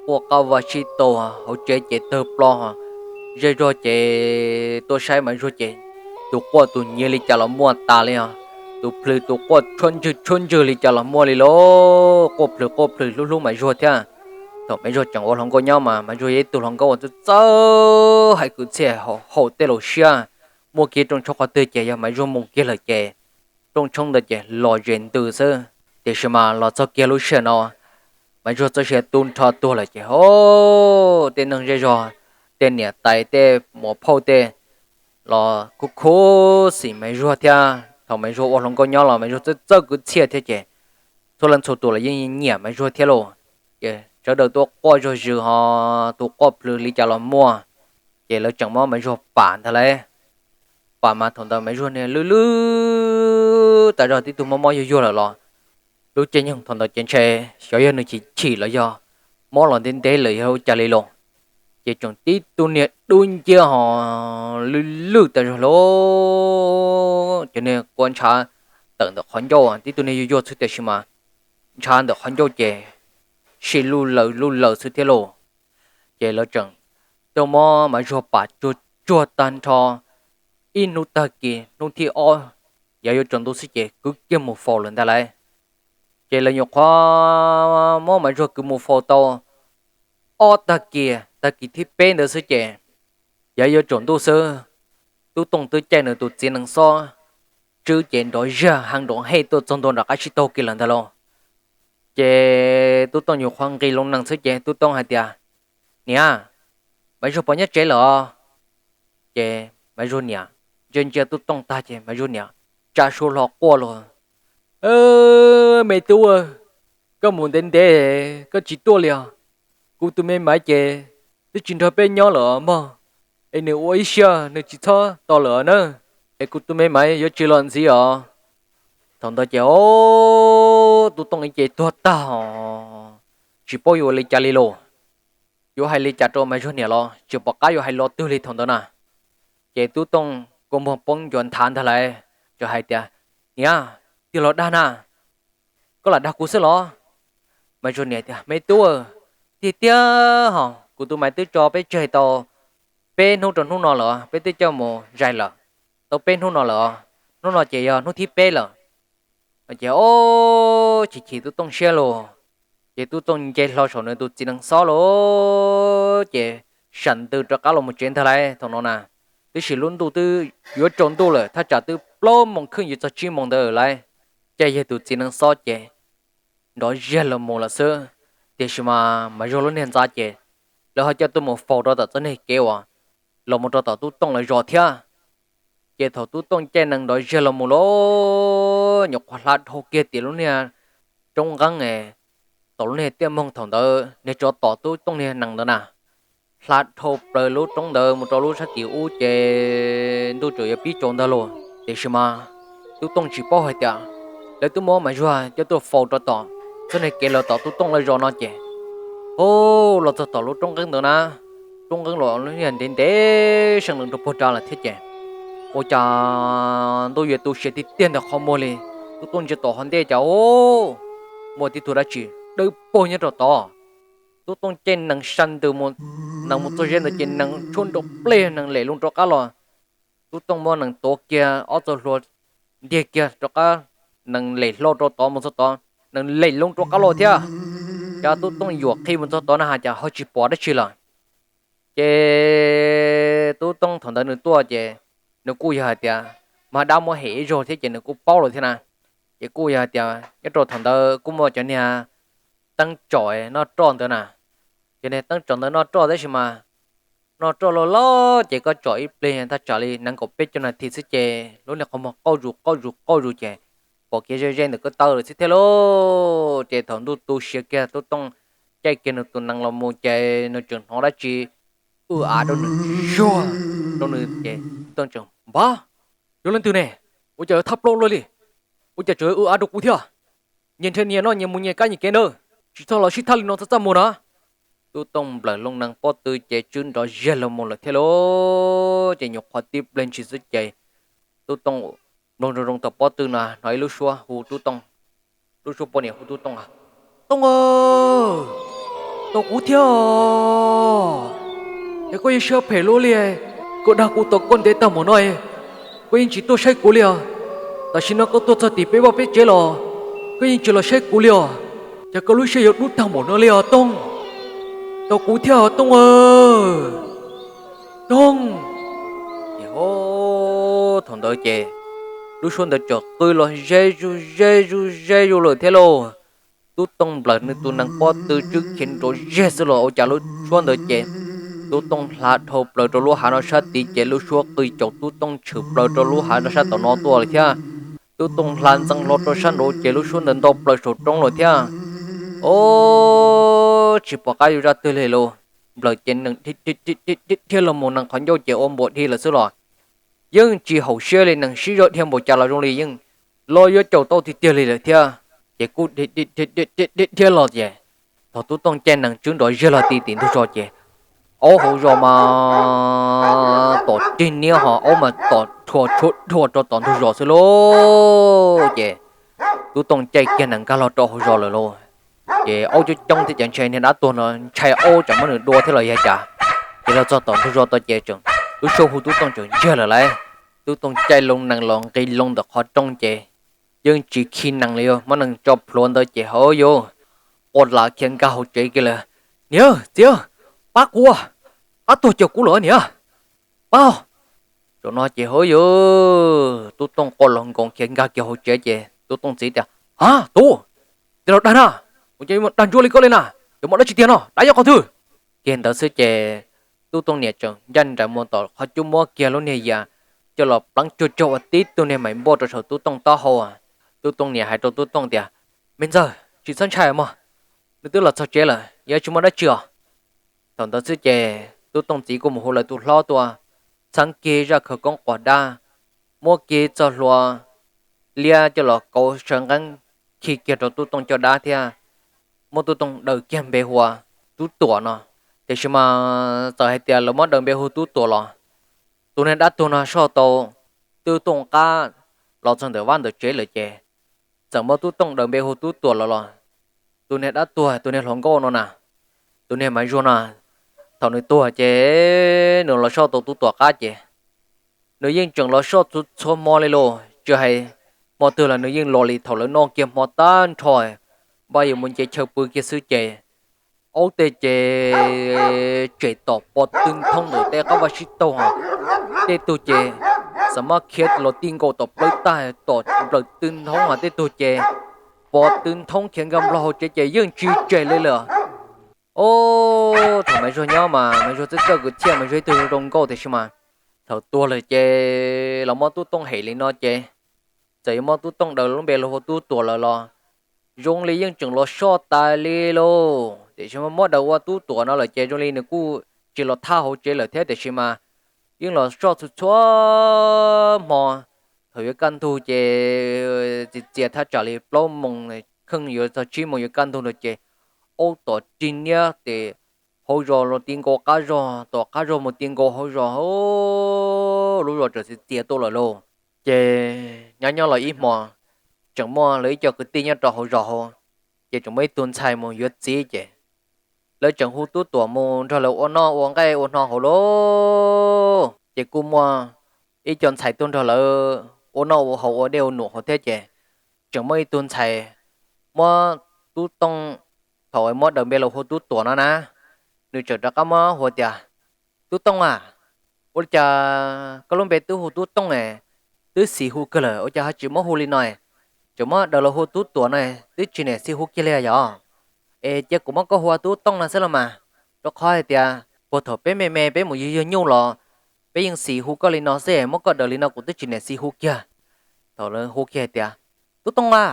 Quaj qab vaj sib taug, hauv tsev ces tawg plo, zej zog ces tuaj saib Maiv Zuag ces tus quaj tus nyiav li cas los muaj tas li os, tus plhws tus quaj tshuab ntswg tshuab ntswg li cas los muaj li lauj, quaj plhws quaj plhws hlub hlub Maiv Zuag thiab. Thaum Maiv Zuag tseem ua hluas nkauj nyob mas Maiv Zuag yog ib tug hluas nkauj uas txawj txawj hais kwv txhiaj haum tej laus siab, muaj kiag rooj tshoob qhov twg ces yog Maiv Zuag mus kiag lawm ces rooj tshoob ntawd ces los zes ntws xwb. Tiam sis mas los txog kiag lub sij hawm no Maiv Zuag txoj sia tu nrho tuag lawm ces ho tej neeg zej zog, tej niam tais tej muam phauj tej los kuj khuv xim Maiv Zuag thiab. Thaum Maiv Zuag ua hluas nkauj nyob los Maiv Zuag txawj txawj kwv txhiaj thiab ces txhua leej txhua tus los yeej nyiam Maiv Zuag thiab lauj. Ces sawv daws tuaj quaj zog zws ho tus quaj plhws li cas los muaj, ces lawv tseem muab Maiv Zuag pam ntag lauj. Pam mas thaum ntawd Maiv Zuag niag lwj lwj tas zog tib tug mob mob yuag yuag lawm los lub caij nyoog thaum ntawd ces ntshe xyov yog nws chim chim los yog mob los ntev ntev lawm yog ua cas li lauj. Ces tseem tib tug niag dub nciab ho lwj lwj tas zog lauj. Ces niag kua ntshav tawm ntawm qhov ncauj, tib tug niag yuag yuag xwb tiam sis mas ntshav ntawm qhov ncauj ces sij luj laws luj laws xwb thiab lauj. Ces lawv tseem tuaj muab Maiv Zuag pam tsuag tsuag tag nrho. Ib hnub tag kis hnub thib ob yav yuav tsaus ntuj xwb ces kwv kiag mus faus lawm ntag lauj. Ces lawv nyuam qhuav muab Maiv Zuag kwv mus faus tau ob tag kis, tag kis thib peb ntawd xwb ces Yav yuav tsaus ntuj xwb, Tub Tooj twb caij nws tus txiv nees xob tswb ces nrov zaj heev nrov hej tuaj txog ntua nram qab tsib taug kiag lawm ntag lauj. Ces Tub Tooj nyuam qhuav nqis loo nees xwb ces Tub Tooj hais tias, Niam, Maiv Zuag puas nyob tsev lawm? Ces Maiv Zuag niam ntsia ntsia Tub Tooj tag ces Maiv Zuag niam tsa suab hlo quaj los, Me tub, koj mus ntev ntev koj tsis tuaj li os. Kuv tus me Maiv ces twb tsis nrog peb nyob lawm mog, es nws ua ib siab nws tsis txhob tos lawm na, es kuv tus me Maiv yuav tsis los ntxiv os. Thaum ntawd ces o, Tub Tooj ib ce tuag tag os, tsis paub yuav ua li cas li lauj. Yuav hais li cas rau Maiv Zuag niam los tsis pom qab yuav hais lo twg li thaum ntawd na. Ces Tub Tooj kua muag poob ncua nthav ntag lauj, txawm hais tias, Niam, twg los dag na? Koj lam dag kuv xwb los? Maiv Zuag niam tias, Me tub, tiag tiag hos, kuv tus Maiv twb tso peb tseg tau peb hnub rau hnub no lawm, peb twb coj mus zais lawm tau peb hnub no lawm, hnub no ces yog hnub thib peb lawm. Ces o, chim chim Tub Tooj siab lauj. Ces Tub Tooj nce hlo saum nws tus txiv nees xob lauj, ces sam ntws rov qab los mus tsev ntag lauj thaum no na. Tiam sis lub ntuj twb yuav tsaus ntuj lawm, thaj tsam twb plaub moos kheej yuav txog tsib moos ntawd lawm. Caij yawg tus txiv nees xob ces nrov zaj los mus lawm xwb. Tiam sis mas Maiv Zuag lub niag ntxa ces lawv ho coj tuaj mus faus rau tom txoj niag kev uas los mus rau tom Tub Tooj lawv zos thiab. Ces thaum Tub Tooj caij nees nrov zaj los mus lauj, nyuam qhuav hla dhau kiag tim lub niag roob nqeeb, tom lub niag tiaj moog thaum ntawd niag tsov tom Tub Tooj niag nees ntawd na, hla dhau plaws lub roob ntawd mus rau lub sab tim ub ces ntuj tseem yuav pib tsaus ntag lauj. Tiam sis mas Tub Tooj tsis paub hais tias lawv twb muab Maiv Zuag coj tuaj faus rau tom txoj niag kev los tom Tub Tooj lawv zos no ces, o, los txog tom lub roob nqeeb ntawd na, roob nqeeb los lub niag ntev ntev seev lawm rau puag nrad lawm thiab ces, ua cas ntuj yuav tu siav tiag tiag ntawm qhov muag li. Tub Tooj ntsia tom hauv ntej cas o, muaj tib tug dab tsi dawb paug nyob rau tod. Tub Tooj caij nees sab ntws mus, nees mus txog ze ntawd ces nees tshuab nrov plej nees lem loo rov qab los. Tub Tooj muab nees tuav kiag ob txoj hlua ntiag kiag rov qab, nees lem hlo rau tod mus txog tod, nees lem loo rov qab los thiab. Cas Tub Tooj yuam qhi mus txog tod na has cas ho tsis pom dab tsi lawm. Ces Tub Tooj thaum ntawd nws tuaj ces nws kuj yog hais tias mas dab muab hem ib zaug thiab ces nws kuj paub lawm thiab na. Ces kuj yog hais tias nyob rau thaum ntawd kuj muaj cov niag teeb tsom noj roj ntawd na. Cov niag teeb tsom ntawd noj roj tab sis mas noj roj loj loj ces koj tsom ib pliag thaj tsam li nees nkaum peb caug nas this xwb ces lub niag qhov muag qauj zus qauj zus qauj zus ces pom kiag ze ze ntawm koj taw lawm xwb thiab lauj. Ces thaum ntuj tu siav kiag Tub Tooj caij kiag nws tus nees los mus ces nws tseem hnov dab tsi w av rau nws zuag rau nws ces Tub Tooj tseem npab, Yog leej twg ne? Ua cas yuav thab plaub luaj li? Ua cas tseem w av rau kuv thiab? Nyias nrhiav nyias noj, nyias mus nyias kab nyias kev ntawd, tsis txhob los sib thab li no txaj txaj muag na. Tub Tooj nplawm loo nees pob tw ces tswb nrov zaj los mus lawm thiab lauj. Ces nyuam qhuav tib pliag ntshis xwb ces Tub Tooj mloog zoo zoo tau pob tw no hnov ib lub suab hu Tub Tooj. Lub suab poj niam hu Tub Tooj, Tooj aw, tos kuv thiab os. Es koj yeej siab phem luaj li, koj dag kuv tos koj ntev tag npaum no, koj yeej tsis tuaj saib kuv li os. Tam sim no koj tuaj txog tim peb vaj peb tsev los koj yeej tsis los saib kuv li os. Ces koj lub siab yuav dub tag npaum no li os Tooj. Tos kuv thiab os Tooj aw, Tooj. Ces thaum ntawd ces lub suab ntawd txawm qw los ze zuj ze zuj ze zuj lawm thiab lauj. Tub Tooj nplawm nws tus nees pob tw tswb khiav nrov zeg xwb los ua cas lub suab ntawd ces Tub Tooj hla dhau plaws rau lub hav no sab tid ces lub suab qw caum Tub Tooj tshwm plaws rau lub hav no sab tom no tuaj lawm thiab. Tub Tooj hla ntxeev hlo rau sab nraud ces lub suab ntawd nto plaws saum roob lawm thiab. O, tsis pom qab yuav zaj twg li lauj. Nplawm ces nees dhia los mus nees qhov ncauj ces ua npuas dhi lawm xwb los yeej tsis haum siab li, nees sib zog dhia npaum cas los zoo li yeej los yuav caum tau tiag tiag li lawm thiab. Ces kuj dhia dhia los ces thaum Tub Tooj caij nees tswb nrov zeg los ti tim ntug zos ces aub hauv zos mas tom rig niab ho aub mas tom rhuav tshuab dhuav rau tom ntug zos xwb lauj. Ces Tub Tooj caij kiag nees nkag los rau hauv zos lawm lauj. Ces aub coob coob thiab ces ntshai niag dab tuag no ntshai aub tsam muab nws dua thiab los yog cas. Ces los txog tom ntug zos tod ces tseem lub suab hu Tub Tooj tseem ntsiag lawm lauj. Tub Tooj caij loo nees los nqis loo ntawm qhov rooj ces yeej tsis khi nees li, muab nees tso plhuav ntawd ces hauv yuav quaj las khiav nkag hauv tsev kiag lawm. Niam, txiv, pab kuv, dab tuag caum kuv lawm niam. Au, zaum no ces hov yuv, Tub Tooj quaj los nkoos khiav nkag kiag hauv tsev ces Tub Tooj txiv tias, Ha, tub, tij laug dag na, kuv ces dag ntsuag li koj li na, yuav muaj dab tsi tiag no, dab yuav qhov twg? Kiag ntawd xwb ces Tub Tooj niam tseem ncaj nraim mus tom qhov cub muab kiag lub niag yas coj los pleev tsuag tsuag ua tib tug niag maim npuaj rau saum Tub Tooj taub hau. Tub Tooj niam hais rau Tub Tooj tias, Me ntxawg, tsis txhob ntshai mog, nws twb los txog tsev lawm, yuav tsis muaj dab tsi os. Thaum ntawd xwb ces Tub Tooj txiv kuj mus hu lawv tus hlob tuaj txheeb kiag zaj khawv koob quas dab, muab kiag txoj hlua liab coj los kauv saw nqeeb khi kiag rau Tub Tooj caj dab thiab muab Tub Tooj daws kiag npe hu ua Tub Tuam no. Tiam sis mas txawm hais tias lawv muab daws npe hu Tub Tuam los tus niag dab tuag no soj tau Tub Tooj qab los txog ntawm vaj ntawm tsev lawm ces txawm muab Tub Tooj daws npe hu Tub Tuam los los tus niag dab tuag, tus niag hluas nkauj no na, tus niag Maiv Zuag no, thaum nws tuag ces nws los soj tau Tub Tuam qab ces nws yeej tseem los soj txhua txhua hmo li lauj, tsis hais hmo twg los nws yeej los li thaum lawv noj kiag hmo tag nrho, npaj yuav mus nce chaw pw kiag xwb ces aub tej ces tsem tom pov tw nthoob ntawm tej qab vaj sib taug, tej tug ces xav mab khiav los ti nkaus tom plawv tag tom plawv tw nthoob, tej tug ces pov tw nthoob khiav nkag nplo hauv tsev ces yeej tsis tsem li lawm. Ob, thaum Maiv Zuag nyob mas Maiv Zuag txawj txawj kwv txhiaj, Maiv Zuag ib tug zoo nkauj tiam sis mas thaum tuag lawm ces los muab Tub Tooj hem li no ces txawm yuav muab Tub Tooj daws lub npe los hu Tub Tuam lawm los zoo li yeej tseem los soj tas li lauj. Tiam sis mas muab daws ua Tub Tuam no lawm ces zoo li nws kuj tsis los thaj hauv tsev lawm thiab tiam sis mas yeej los soj txhua txhua hmo. Thaum yuav kaj ntug ces txias txias thaj tsam li plaub moos kheej yuav txog tsib moos yuav kaj ntug lawm ces aub tom rig niab tes hauv zos los ti nkaus qab zos, tom qab zos mus ti nkaus hauv zos, lub zos txawm txias txias tuaj lawm lauj. Ces nyob nyob los ib hmo tseem muaj lawv ib co kwv tij nyob rau hauv zos hauv, ces tseem muaj ib tug ntxhais mus yuav txiv ces lawv tseem hu Tub Tuam mus nrog lawv ua noj ua nqaij ua hno hauv lauj. Ces kuj muaj ib co ntxhais tuaj nrog lawv ua noj ua haus ua dej ua num hauv thiab ces tseem muaj ib tug ntxhais muab Tub Tooj, thaum muab daws npe los hu Tub Tuam no na, nws tseem rov qab muab hu tias, Tub Tooj a, ua li cas koj lub npe twb hu Tub Tooj es twb xis hu kawg lawm ua cas ho tsis muab hu li no, tseem muab daws los hu Tub Tuam no twb tsis niam xis hu kiag li yog? Es cia kuv muab koj hu ua Tub Tooj no xwb los mas, rau qhov hais tias puag thaum peb me me peb mus yug yug nyuj los peb yeej xis hu koj li no xwb, muab koj daws li no kuv twb tsis niam xis hu kiag. Thaum lawv hu kiag hais tias, Tub Tooj a,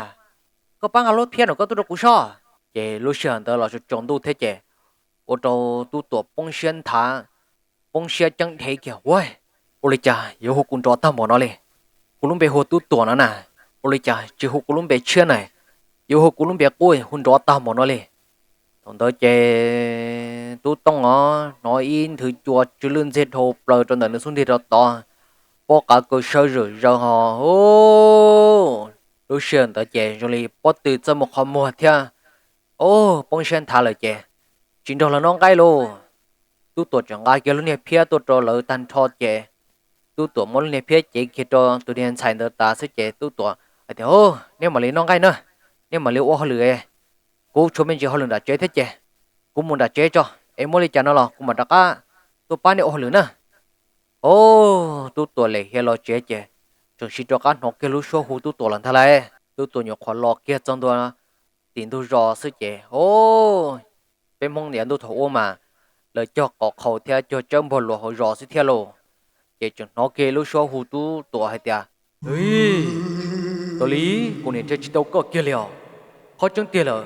koj pab nqa lub phiab no koj tuaj rau kuv soj. Ces lub sij hawm ntawd los tsaus ntuj thiab ces ua rau Tub Tuam poob siab nthav, poob siab ceeb dhev kiag, Ua, ua li cas yuav hu kuv nrov tag npaum no li? Kuv lub npe hu Tub Tuam no na, ua li cas tsis hu kuv lub npe tshiab na, yuav hu kuv lub npe qub hu nrov tag npaum no li? Thaum ntawd ces Tub Tooj os hnov ib nthwv cua tsw lwj ntxig dhau plaws rau ntawm nws xub ntiag rau tod, pob qav kaw sawv zawm zaws ho, lub sij hawm ntawd ces zoo li pob tw txawj muaj qhov muag thiab. Ob, poob siab nthav lawm ces tsis nrog lawv noj nqaij lauj. Tub Tuam tseem nqa kiag lub niag phiab tuaj rau lawv tag nrho ces Tub Tuam muab lub niag phiab cev kiag rau tus niag ntxhais ntawd tas xwb ces Tub Tuam hais tias, Neb mam li noj nqaij na, neb mam li ua hauj lwm, kuv tshuav me ntsis hauj lwm nram tsev thiab ces kuv mus nram tsev tso, es muaj li cas no los kuv mam rov qab tuaj pab neb ua hauj lwm na. Ob, Tub Tuam lem hiav los tsev ces tseem sim rov qab hnov kiag lub suab hu Tub Tuam los ntag lauj. Tub Tuam nyuam qhuav los kiag txog ntua tim ntug zos xwb ces, ob, peb Hmoob yav ntuj thaum ub mas lawv cog qos qhaus thiab cog tsawb npog luas hauv zos xwb thiab lauj. Ces tseem hnov kiag lub suab hu Tub Tuam hais tias, Tus li, kuv niam nrhiav tsis tau koj kiag li os. Qhov tseeb tiag lawm,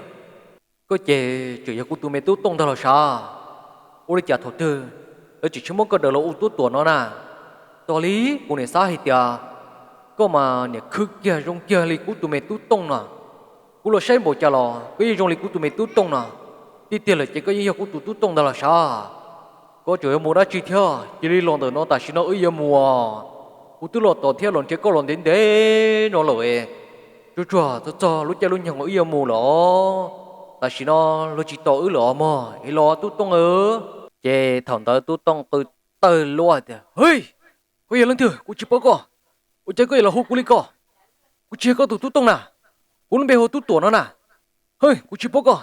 koj ces tseem yog kuv tus me Tub Tooj ntag los sav? Ua li cas thaum twg lawv tseem tsis muab koj daws los ua Tub Tuam no na? Tus li, kuv niam xav hais tias koj mas niam khwv kiag zoo kiag li kuv tus me Tub Tooj no. Kuv los saib npaum cas los koj yeej zoo li kuv tus me Tub Tooj no. Tiag tiag lawm ces koj yeej yog kuv tus Tub Tooj ntag los sav? Koj tseem yuav mus dab tsi thiab? Cia li los ntawm no tam sim no wb yuav mus. Kuv twb los tos thiab los nrhiav koj los ntev ntev no lawm. Tsuag tsuag txog txog lub caij lub nyoog wb yuav mus lawm os. Tam sim no luag tsis tos wb lawm os mog, es los Tub Tooj. Ces thaum ntawd Tub Tooj qw tawg luaj tias, Hwj, koj yog leej twg kuv tsis paub koj. Ua cas koj yuav los hu kuv li ko? Kuv tsis yog koj tus Tub Tooj na. Kuv lub npe hu Tub Tuam no na. Hwj, kuv tsis paub koj.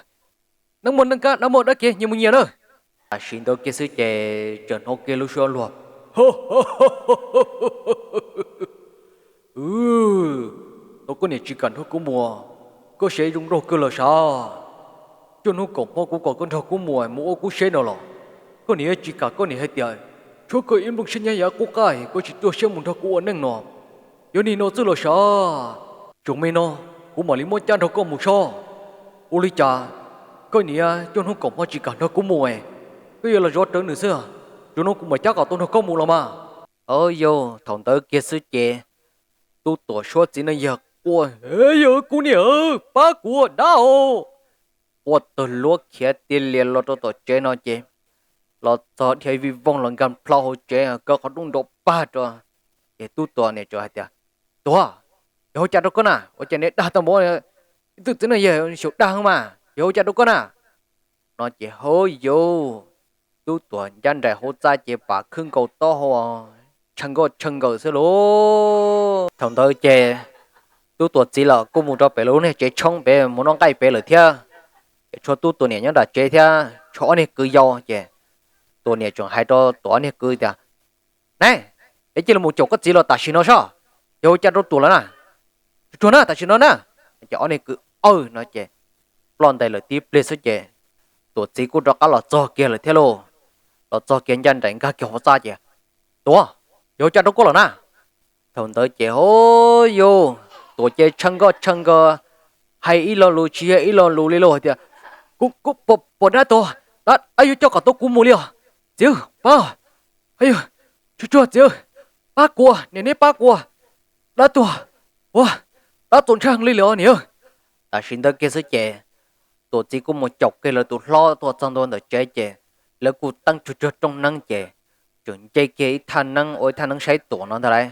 Neej muaj neej kab, dab muaj dab kev, nyias mus nyias na. Tam sim ntawd kiag xwb ces tseem hnov kiag lub suab luag Ua, koj niam tsis kam nrog kuv mus, koj siab zoo nraug kawg los sav. Cuaj hnub kaum hmo kuv kom koj nrog kuv mus mus ua kuv seb no los koj niam tsis kam, koj niam hais tias tshuav koj ib nplooj siab nyob yav qub qab koj tsis ruaj siab mus nrog kuv ua neej no. Yog nim no xwb los sav, tsoom me no kuv mam li muab cab nrog koj mus saib. Ua li cas koj niam cuaj hnub kaum hmo tsis kam nrog kuv mus, koj yuav los zov rawv nws xwb. Tsoom no kuv mam cab kom tau nrog koj mus los mas. Yog thaum ntawd kiag xwb ces Tub Tuam suab txiv neej yawg quaj, Yog kuv niam, pab kuv dab os! Quaj tawg luab khiav tiag lias los rau tom tsev no ces los txog dhia vij voog los nkag plho hauv tsev, kaw qhov rooj nrov pag rau. Ces Tub Tuam niam tseem hais tias, Tuam, yog ua cas rau koj na? Ua cas niag dag tau npaum ib tug txiv neej yawg xyaum dag mas, yog ua cas rau koj na? No ces hov yus, Tub Tuam ncaj nraim hauv txaj ces pam khwb nkaus taub hau, tshee nkauj tshee nkaws xwb lauj. Thaum ntawd ces Tub Tuam txiv los kuj mus rau pem lub niag tsev tshoob pem mus noj nqaij pem lawm thiab. Ces tshuav Tub Tuam niam nyob nram tsev thiab tshuav ob niag kwv yau ces Tuam niam tseem hais rau Tuam ob niag kwv tias, Neb, es cia li mus caum koj txiv los tam sim no saib, yog ua cas rau Tuam lawm na? Tsuag tsuag na, tam sim no na. Ces ob niag kwv aw no ces ploj ntais lawm tib pliag xwb ces Tuam txiv kuj rov qab los txog kiag lawm thiab lauj. Los txog kiag ncaj nraim nkag kiag hauv txaj ces, Tuam, yog ua cas rau koj lawm na? Thaum ntawd ces hov yus, Tuam ces tshee nkauj tshee nkaws, hais ib lo lus tsis yog ib lo lus li lauj, hais tias, Kuv, kuv pom dab tuag, dab yuav coj kom tau kuv mus li os. Txiv, pab, tsuag tsuag txiv, pab kuv, niam neb pab kuv, dab tuag, ua, dab txaus ntshai li lawm niam. Tam sim ntawd kiag xwb ces Tuam txiv kuj mus caum kiag lawv tus hlob tuaj txog ntua ntawm tsev ces lawv kuj teeb tsuag tsuag rooj neeb ces tseem nce kiag ib thaj neeb ua ib thaj neeb saib Tuam no ntag lauj.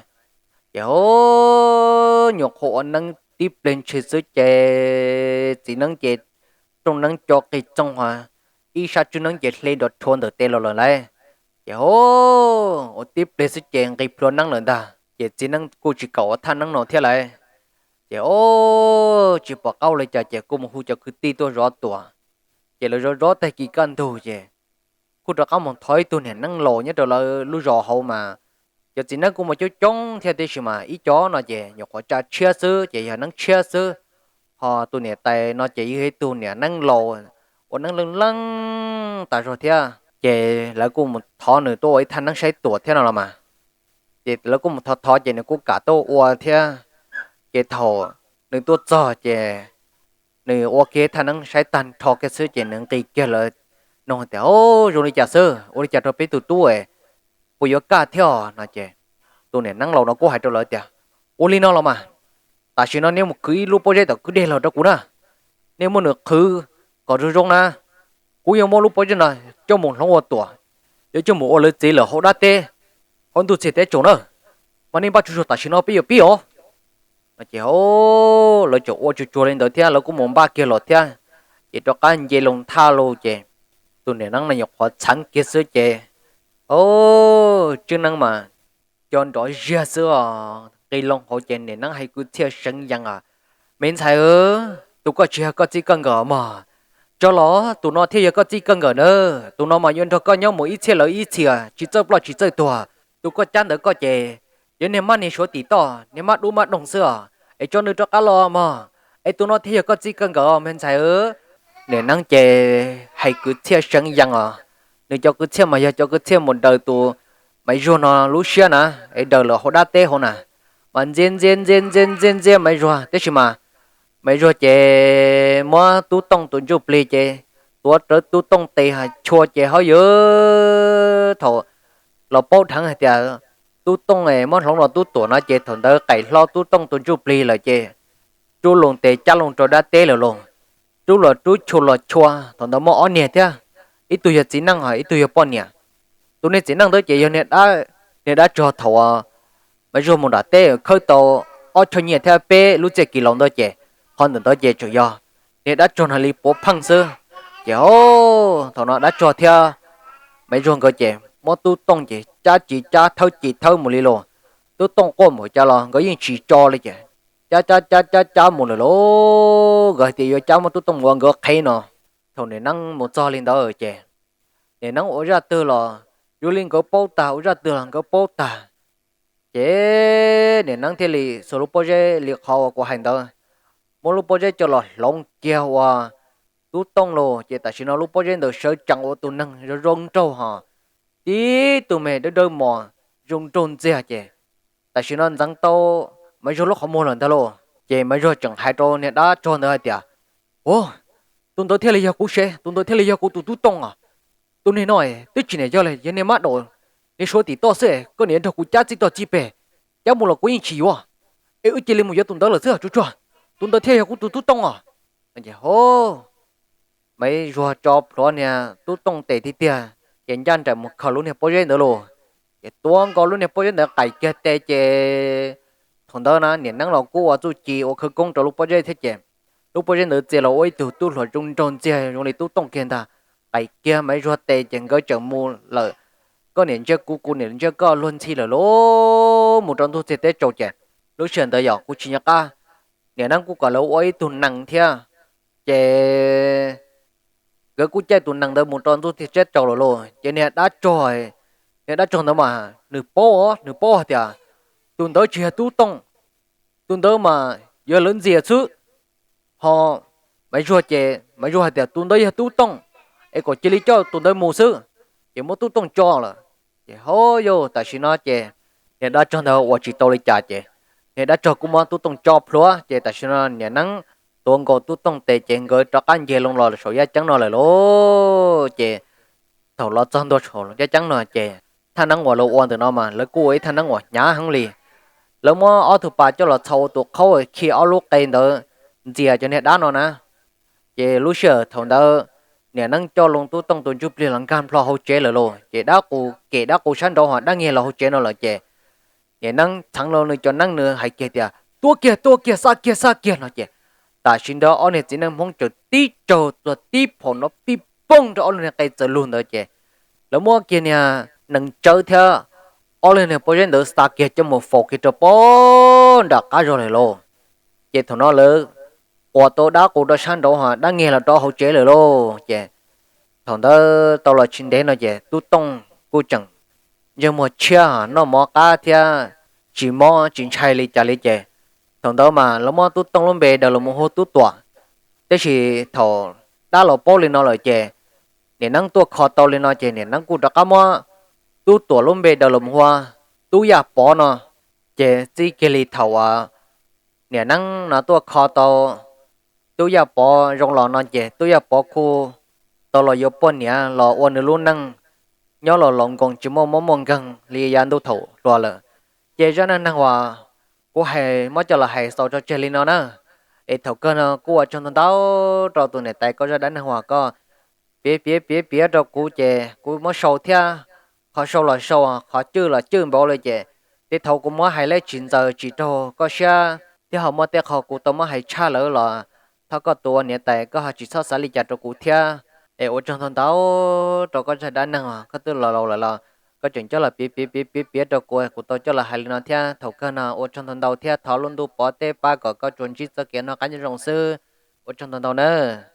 Ces hov nyuam qhuav ua neeb tib pliag ntshis xwb ces txiv neeb ces rooj neeb co qis txoog, ib sab tswb neeb ces hle nrov rhuav ntawm tes los lawm lauj. Ces hov ua tib pliag xwb ces nqis plhuav neeb lawm ntag ces txiv neeb kuj tsis kam ua thaj neeb no thiab lauj. Ces o, tsis pom qab ua li cas ces kuj mus hu cov kwv tij tuaj zov Tuam. Ces lawv zov zov tag kis kaj ntug ces kuj rov qab mus thov ib tug niam neeb laus nyob rau lawv lub zos hauv mas cov txiv neeb kuj muaj coob coob thiab tiam sis mas ib co no ces nyuam qhuav tsa tshiab xwb ces yog neeb tshiab xwb. Ho tus niam tais no ces yog ib tug niam neeb laus ua neeb leej leej tas zog thiab ces lawv kuj mus thov nws tuaj ua ib thaj neeb saib Tuam thiab no los mas. Ces lawv kuj mus thov thov ces nws kuj kam tuaj ua thiab. Ces thaum nws tuaj txog ces nws ua kiag thaj neeb saib tag nrho kiag xwb ces nws nqis kiag lawv, nug tias, Au, zoo li cas xwb? Ua li cas rau peb tus tub? Puas yuav kaj thiab? No ces tus niam neeb laus no kuj hais rau lawv tias, Ua li no los mas, tam sim no neb mus khwv ib lub pob zeb tom kwj deg los rau kuv na. Nej muab nws qhwv kom zoo zoo na, kuv yuav muab lub pob zeb no coj mus hloov ua Tuam, yuav coj mus ua lawv txiv lawm hauv dab teb, hauv ntuj txiag teb tsaus na. Mas nej npaj tsuag tsuag tam sim no peb yuav pib os. No ces lawv tseem ua tsuag tsuag li ntawd thiab lawv kuj mus npaj kiag los thiab. Ces rov qab nce loo thaj los ces tus niam neeb no nyuam qhuav txheev kiag xwb ces, o, tswb neeb mas co nrov ziag xwb os. Nqis loo hauv ces niam neeb hais kwv txhiaj seev yees os, Me ntxhais, tus koj tsis yog koj txij koj nkawm mog. Tso los tus no thiaj yog koj txij koj nkawm na. Tus no mas yuav nrog koj nyob mus ib txhiab lawm ib txhia, tsis txawj ploj tsis txawj tuag. Tus koj cab ntawd koj ces yog niag mab niag suav tim toj, niag mab dub mab doog xwb os. Es tso nws rov qab los mog, es tus no thiaj yog koj txij koj nkawm, me ntxhais. Niam neeb ces hais kwv txhiaj seev yees os. Nws cov kwv txhiaj mas yog cov kwv txhiaj mus daws tus Maiv Zuag no lub siab na, es daws lawm hauv dab teb hauv na. Mas ntxias ntxias ntxias ntxias ntxias ntxias Maiv Zuag, tiam sis mas Maiv Zuag ces muab Tub Tooj tus ntsuj plig ces tuav rawv Tub Tooj tes chua ces hauj yam thaum los paub dheev hais tias Tub Tooj muab hloov los Tub Tuam no ces thaum ntawd qaim hlo Tub Tooj tus ntsuj plig lawm ces rub loo tes cab loo rau dab teb lawm lauj. Rub los rub chua los chua, thaum ntawd muaj ob niag thiab, ib tug yog txiv neej ho ib tug yog poj niam. Tus niag txiv neej ntawd ces yog niag dab tsog thaum Maiv Zuag mus nram teb khawb tau ob choj nyiaj thiab peb lub txiaj kis laus ntawd ces qhov ntawm ntawd ces tseem yog niag dab tsog no li puav pheej xwb. Ces thaum no dab tsog thiab Maiv Zuag nkawd ces muab Tub Tooj ces cab tsis cab thawb tsis thawb mus li lauj. Tub Tooj quaj npaum cas los nkawd yeej tsis tso li ces cab cab cab cab cab mus lawm lauj. Nkawd hais tias yuav cab muab Tub Tooj mus ua nkawd qhev no. Thaum niam neeb mus txog li ntawd ces niam neeb ua zaj twg los Yog li nkawd paub tag, ua zaj twg los nkawd paub tag. Ces niam Neeb thiaj li xuas lub pob zeb li qhov uas kuv hais ntawd, muab lub pob zeb coj los hloov kiag ua Tub Tooj los ces tam sim no lub pob zeb ntawd sawv tsees ua tus neeg zoo zoo nraug hos, tib tug me dawb dawb mos zoo nraug ntxiag ces tam sim no ntxeev tau Maiv Zuag lub qhov muag lawm ntag lauj. Ces Maiv Zuag tseem hais rau niag dab tsog ntawd hais tias, Ua, tus ntawd thiaj li yog kuv sev, tus ntawd thiaj li yog kuv tus Tub Tooj os. Tus niag no twb tsis niam yog li, yog niag mab daum niag suav tim toj xwb, koj niam nrog kuv cab txij toj txij peg, cab mus los kuv yeej tsis yuav, es wb cia li mus yuav tus ntawd lawm xwb tsuag tsuag, tus ntawd thiaj yog kuv tus Tub Tooj os. Ces Maiv Zuag tso plhuav niag Tub Tooj tes tiag tiag, ces ncaj nraim mus khaws lub niag pob zeb ntawd los, ces tuav nkaus lub niag pob zeb ntawd qais kiag tes ces thaum ntawd na niam Neeb los kuj ua txuj ci ua khawv koob rau lub pob zeb thiab ces lub pob zeb ntawd txia los ua ib tug tub hluas zoo nraug ntxiag zoo li Tub Tooj kiag ntag. Qais kiag Maiv Zuag tes ces nkawd tseem mus lawm, koj niam ntsia kuv, kuv niam ntsia koj luag ntxhi lawm lauj. Mus rau ntuj txiag teb tsaus ces lub sij hawm ntawd yog kuv tsis nco qab, niam Neeb kuj kom lawv ua ib tug nees thiab, ces nkawd kuj caij tus nees ntawd mus rau ntuj txiag teb tsaus lawm lauj. Ces niag dab tsog, niag dab tsog ntawd mas nws paub, nws paub hais tias tus ntawd tsis yog Tub Tooj, tus ntawd mas yog lawv ntxias xwb. Ho Maiv Zuag ces Maiv Zuag hais tias tus ntawd yog Tub Tooj, es kom cia li coj tus ntawd mus xwb, ces muab Tub Tooj tso lawm. Ces ho yog tam sim no ces niag dab tsog ntawd ua tsis tau li cas ces niag dab tsog kuj muab Tub Tooj tso plhuav ces tam sim no niam Neeb tuav nkaus Tub Tooj tes ces nkawd rov qab nce loo los saum yaj ceeb no lawm lauj. Ces thaum los txog ntua saum yaj ceeb no ces thaj neeb uas lawv ua ntawm no mas lawv kuj ua ib thaj neeb uas hnyav heev li. Lawv muab ob tug pas coj los txhos ua tus qhaub khi ob lub qe ntawd ntxias cov niag dab no na. Ces lub sij hawm thaum ntawd niam Neeb coj loo Tub Tooj tus ntsuj plig los nkag nplo hauv tsev lawm lauj, ces dab qus kem dab qus sab nraud ho dab ngiag los hauv tsev no lawm ces niam Neeb txheev los nws cov neeb nws hais kiag tias, Tua kiag, tua kiag, xa kiag, xa kiag no ces tam sim ntawd ob niag txiv neej Hmoob txawm tib tsaug txuag tib phaum no pij pooj rau ob lub niag qe txawm lug ntawd ces lawv muab kiag niag nees tsawb thiab ob lub niag pob zeb ntawd xa kiag coj mus faus kiag rau pem nram qab zog lawm lauj. Ces thaum no lawv quas tau dab qus rau sab nraud ho dab ngiag los rau hauv tsev lawm lauj. Ces thaum ntawd tau los tsis ntev no ces Tub Tooj kuj tseem ntsej muag tshiab noj mov qab thiab tsis mob tsis ntshai li cas li ces thaum ntawd mas lawv muab Tub Tooj lub npe daws los mus hu Tub Tuam. Tab sis thaum dab los paub li no lawm ces niam Neeb tuaj kho tau li no ces niam Neeb kuj rov qab muab Tub Tuam lub npe daws los mus hu Tub Yaj Pov no. Ces txij kiag li thaum uas niam Neeb no tuaj kho tau Tub Yaj Pov zoo los no ces Tub Yaj Pov kuj tau los yuav poj niam los ua nws lub neej nyob los laus nkoos tsis muaj mob muaj nkeeg li yav ntuj thaum hluas lawm. Ces zaj neej neeg uas kuv hais muab coj los hais xaus tso tseg li no na. Es thaum kawg no kuj ua tsaug ntau ntau rau tus niam tais koj zaj dab neeg uas koj piav piav piav piav rau kuv ces kuv muab sau thiab, qhov sau los sau, qhov cwj los cwj npaum li ces tej thaum kuv muab hais leb tsis ntxaws tsis raug koj siab thiab ho muaj tej qho kuv tau muab hais tshaj lawm los thov koj tus ua niam tais koj ho tsis txhob xav li cas rau kuv thiab. Es ua tsaug ntau ntau rau koj zaj dab neeg uas koj twb laus laus lawm los koj tseem coj los piav piav piav piav piav rau kuv, kuv tau coj los hais li no thiab. Thaum kawg no ua tsaug ntau ntau thiab thov lub ntuj pov teb pab kom koj tsuas ntsib txoj kev noj qab nyob zoo xwb. Ua tsaug ntau ntau nawb.